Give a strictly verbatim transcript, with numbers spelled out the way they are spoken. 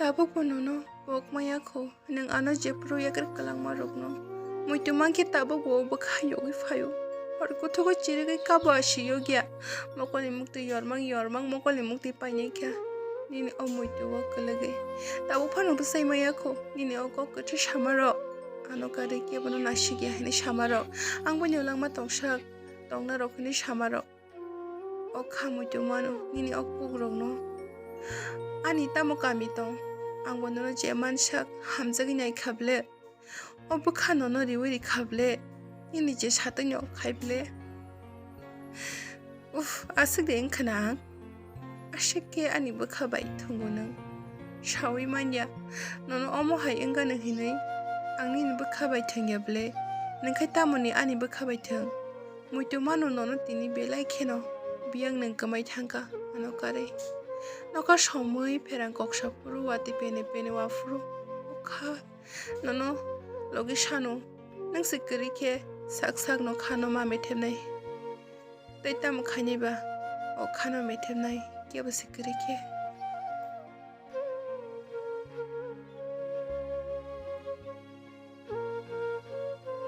Tabukbo nono pok maya kho, nwng ano jephuru yakrwi kwlangma rokno muitu mankhe tabukbo bwkha yogwi phaio. Hor kuthugo chirigwi kabo asi yogya, mokolni muktwi yormang yormang mokolni muktwi painai kha. Nini o muitu o kwlwgwi tabuk phano bwsai maya kho, nini o kok kwthwi samarok ano karwi kebono nasikya hwnwi samarok, ang boino langma tongsak tongna rok hwnwi samarok. O kha muitu mano nini o kukrokno. Ani tamo kami tong? Ang bo nono je mansak hamjagwi nai kha ble. O bwkha nono riwi ri kha ble. Nini je satwino khai ble. Uff, aswk de wngkha na ang? Aswk khe ani bwkha bai thwngo nwng. Sawi manya, nono omo hai wngkha nw hinwi ang nini bwkha bai thwngya ble. Nwng khai tamoni ani bwkha bai thwng? Muitu mano nono tini belai kheno biyang nwng kwmai thangkha ano karwi. Nokha somwi pherang koksa phuru watwi pene pene waphuru kha nono logi sano nwng se kwrwi khe sak sakno khano ma methemnai. Tei tamo khainai ba o khano methemnai kebo se kwrwi khe.